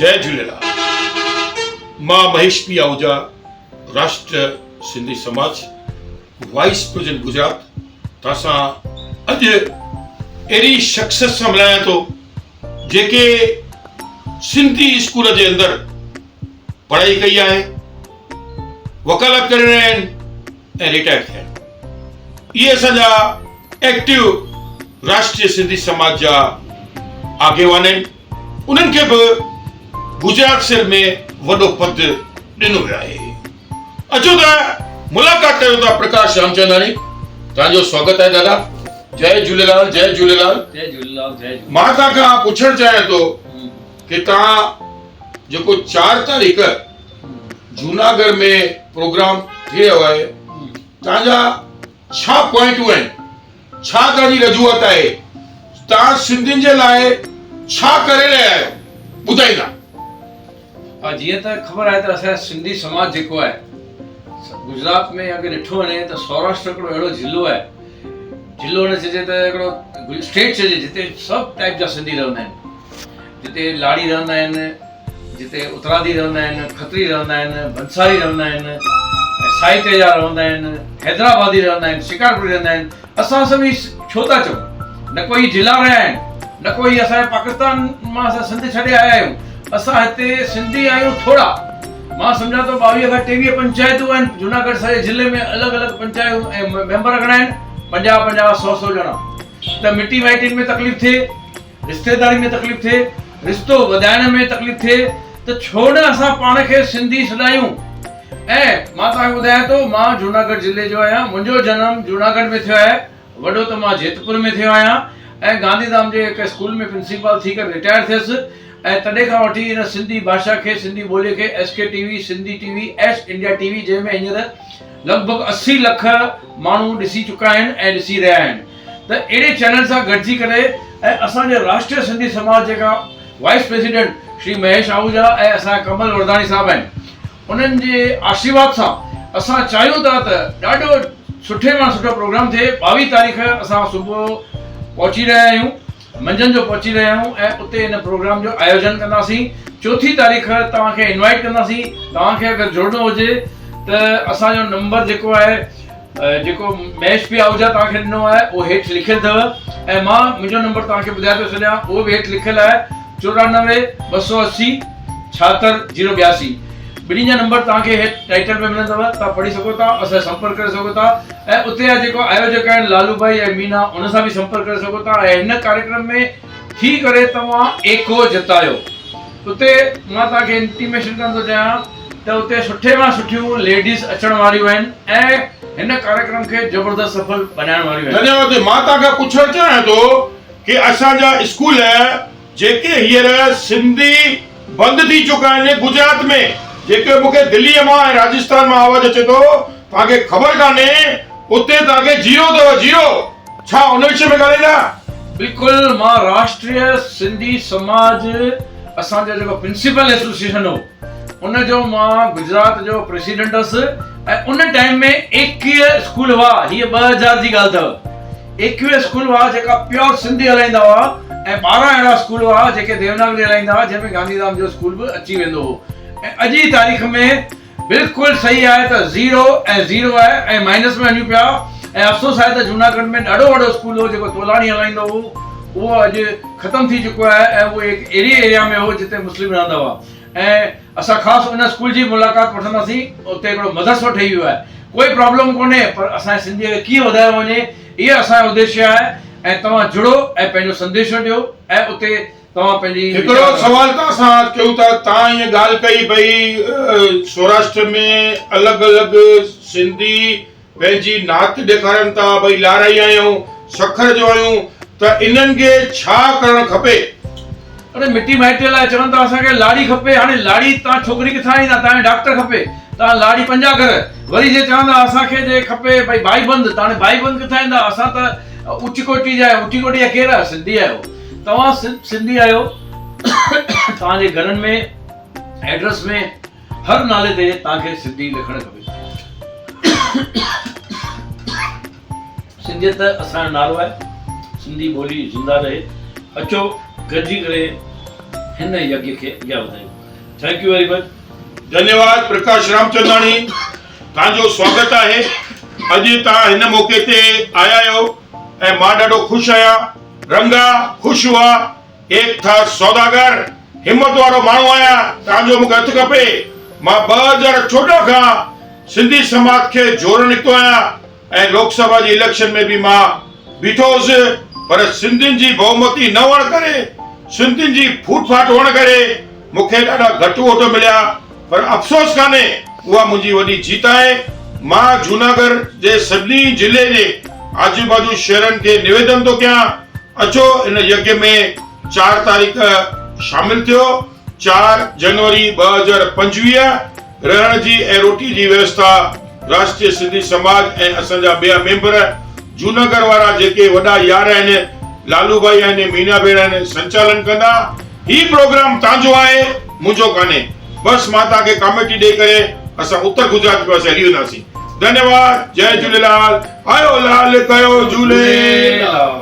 جئي جهوليلال مان مهيش پي آهوجا راشٽر سنڌي سماج وائيس پريزيڊنٽ گجرات توهان سان اڄ اهڙي شخصيت سان ملايان ٿو جيڪي سنڌي اسڪول جي اندر پڙهائي ڪئي آهي وڪالت ڪري رهيا آهن ۽ رٽائر ٿيا آهن اهي اسان جا ايڪٽو راشٽري سنڌي سماج جا آگيوان آهن انهن کي به گجرات سيل ۾ وڏو پد ڏنو ويو آهي اچو ته ملاقات ڪريون ٿا پرڪاش رامچنداڻي توهان جو سواگت آهي دادا جئي جهوليلال جئي جهوليلال جئي جهوليلال جئي جهوليلال مان توهان کان پڇڻ چاهيان ٿو ڪي توهان جيڪو 4 تاريخ جوناڳڙهه ۾ پروگرام ٿي رهيو آهي توهان جا ڇا پوائنٽون آهن ڇا توهان جي رجوعات آهي توهان سنڌين جي لاء ڇا ڪري رهيا آهيو ٻڌائيندا. ها جيئن ته خبر آهي ته اسان جو سنڌي سماج جيڪو آهي گجرات ۾ اگر ڏٺو وڃي ته سوراشٽر هڪڙو اهڙو ضلعو آهي ضلعو نه چئجي ته هڪڙو اسٽيٽ چئجي جتي سڀ ٽائپ جا سنڌي رهندا آهن جتي لاڙي رهندا آهن جتي اترادي رهندا آهن، کتري رهندا آهن، بنساري رهندا آهن ۽ ساهتيه جا رهندا آهن، حيدرآبادي رهندا آهن، شڪارپوري رهندا آهن، اسان سڀ هي ڇو ٿا چئون؟ نه ڪو هي ضلعا رهيا آهن، نه ڪو هي اسان جي پاڪستان مان اسان سنڌ ڇڏي آيا آهيون، اسان هتي سنڌي آهيون ٿورا، مان سمجهان ٿو 22 کان 23 پنچائتون آهن جوناڳڙهه سڄي ضلعي ۾ الڳ الڳ پنچائتون ۽ ميمبر گهڻا آهن؟ 50 50 سو سو ڄڻا ته مٽي مائٽين ۾ تڪليف ٿئي. رشتيداري ۾ تڪليف ٿئي، رشتو وڌائڻ ۾ تڪليف ٿئي ته ڇو نه اسان پاڻ کي سنڌي سڏايون ۽ مان توهان کي ٻڌايان ٿو مان جوناڳڙهه ضلعي جو آهيان منهنجو جنم جوناڳڙهه ۾ ٿيو آهي وڏو ته مان جيتپور ۾ ٿيو آهيان ۽ گانڌيڌام جي هڪ اسڪول ۾ پرنسپال ٿي ڪري رٽائر ٿيس ۽ تڏهن کان وٺي ان سنڌي ڀاشا کي سنڌي ٻولي کي S K T V Sindhi T V S India T V جنهن ۾ هينئر لڳ ڀڳ 80 لک ماڻهو ڏسي چڪا آهن ۽ ڏسي رهيا آهن ته اهڙي چينل سان گڏجي ڪري ۽ اسان جي راشٽريه سنڌي سماج جيڪا وائيس پريزيڊنٽ شري مهيش آهوجا ۽ اسان جا ڪمل ورداڻي صاحب آهن انهن جي آشيرواد سان اسان چاهيون ٿا ته ڏاڍو سٺي مان سٺو پروگرام ٿئي 22 تاريخ اسان صبح پهچي رهيا آهيون منجهند جو پهچي رهيا آهيون ۽ اتي ان پروگرام جو آيوجن ڪنداسين چوٿي تاريخ توهان کي انوائيٽ ڪنداسين توهان کي اگر جڙڻو هجي ته اسان جو نمبر جيڪو آهي جيڪو مهيش پي آهوجا توهان کي ڏنو آهي اهو هيٺ لکيل اٿو ۽ مان منهنجو نمبر توهان کي ٻڌائي ٿو ڇڏيان اهو به هيٺ لکيل آهي 94 280 76 082 ٻنهي جا نمبر توهان کي هيٺ ٽائيٽل ۾ ملندو توهان پڙهي سگهو ٿا اسان سان سمپرڪ ڪري سگهو ٿا ۽ اتي جا جيڪو آيوجڪ آهن لالو ڀائي ۽ مينا ان سان به سمپرڪ ڪري سگهو ٿا ۽ هن ڪاريڪرم ۾ ٿي ڪري توهان ايڪو جتايو اتي مان توهان کي انٽيميشن ڪرڻ ٿو چاهيان ته اتي سٺي مان سٺيون ليڊيز اچڻ واريون آهن ۽ هن ڪاريڪرم کي زبردست سڦل بنائڻ واريون آهن. ڌنيواد مان توهان کان پڇڻ چاهيان ٿو ڪي اسان جا اسڪول جيڪي هينئر سنڌي بند ٿي چڪا آهن گجرات ۾ جيڪي مون کي دلي مان ۽ راجستان مان آواز اچي ٿو توهان کي خبر ڪانهي اتي توهان کي زيرو اٿو زيرو ڇا ان وشي ۾ ڳالهائيندا؟ بلڪل مان راشٽريه سنڌي سماج اسان جو جيڪو پرنسپل ايسوسيئيشن هو ان جو مان گجرات جو پريسيڊنٽ هوس ۽ ان ٽائيم ۾ 21 اسڪول هئا هيء 2000 جي ڳالهه اٿو 21 اسڪول هئا جيڪا پيور سنڌي هلائيندا هئا ۽ 12 اهڙا اسڪول هئا جيڪي ديوناگري هلائيندا هئا جنهن ۾ گانڌيڌام جو اسڪول به اچي ويندو هو ۽ اڄ جي تاريخ ۾ بلڪل صحيح آهي ته زيرو ۽ زيرو آهي ۽ مائنس ۾ وڃون پيا ۽ افسوس آهي ته جوناڳڙهه ۾ ڏاڍو وڏو اسڪول هو جيڪو تولاڻي هلائيندو هو اهو اڄ ختم ٿي چڪو آهي ۽ اهو هڪ اهڙي ايريا ۾ هو جتي مسلم رهندا هئا ۽ اسان خاص ان اسڪول جي ملاقات وٺنداسين اتي هڪڙو مدرسو ٺهي ويو آهي ڪوئي پرابلم ڪونهي پر اسان جي سنڌي کي ڪيئن وڌايو وڃي اهو اسان جو اديشيه آهي ۽ توهان جڙو ۽ پنهنجو سنديشو ڏيو ۽ اتي توهان پنهنجي هڪڙو سوال توهان سان ڪيون ٿا توهان ائين ڳالهه ڪئي ڀئي سوراشٽر ۾ الڳ الڳ سنڌي پنهنجي نات ڏيکارن ٿا ڀئي لارائي آهيون سکر جو آهيون ته انهن کي ڇا ڪرڻ کپي؟ اڙي مٽي مائٽي لاء چون ٿا اسان کي لاڙي کپي هاڻي لاڙي تان ڇوڪري ڪٿان آڻيندا تان کي ڊاڪٽر کپي تان لاڙي 50 گهر وري جي چوندا اسان کي جي کپي ڀئي ڀائي بند ته هاڻي ڀائي بند ڪٿان ايندا اسان ته اوچي ڪوٽي جا آهيون اوچي ڪوٽي جا ڪير آهيو سنڌي آهيو توهان سنڌي آهيو توهان جي گهرن ۾ ايڊريس ۾ هر نالي تي توهان کي سنڌي لکڻ کپي. سنڌيت اسان جو نعرو آهي سنڌي ٻولي زنده رهي اچو گڏجي ڪري هن يگيه کي اڳيان وڌايون. Thank you very much. ڌنيواد پرڪاش رامچنداڻي توهان جو سواگت آهي اڄ توهان هن موقعي تي آيا آهيو ۽ مان ڏاڍو خوش آهيان رنگا خوش هئا ايڪ ٿا سوداگر همت وارو ماڻهو آهيان توهان جو مونکي هٿ کپي مان 2014 کان سنڌي سماج کي جوڙڻ نڪتو آهيان ۽ لوڪ سڀا جي اليڪشن ۾ به مان بيٺو هوس پر سنڌين جي بهومتي نه هئڻ ڪري سنڌين جي ڦوٽ ڦاٽ هئڻ ڪري مون کي ڏاڍا گهٽ ووٽ مليا پر افسوس ڪانهي اها منهنجي وڏي جيت آهي مان جوناڳڙهه جي سڀني ضلعي جي آجو باجو شهرن کي نويدن ٿو ڪيان اچو ان يگيه ۾ چار تاريخ شامل ٿيو چار جنوري 2025 رهڻ جي ۽ روٽي جي ويوسٿا راشٽريه سنڌي سماج ۽ اسان جا ٻيا ميمبر جوناڳڙهه وارا جيڪي وڏا يار آهن لالو ڀائي آهن مينا ڀيڻ آهن سنچالن ڪندا هي پروگرام تانجو آهي منهنجو ڪانهي بس مان توهان کي ڪاميٽي ڏئي ڪري اسان اتر گجرات جي پاسي هلي وينداسين ڌنيواد جئي جهوليلال آيو لال ڪيو جهوليلال.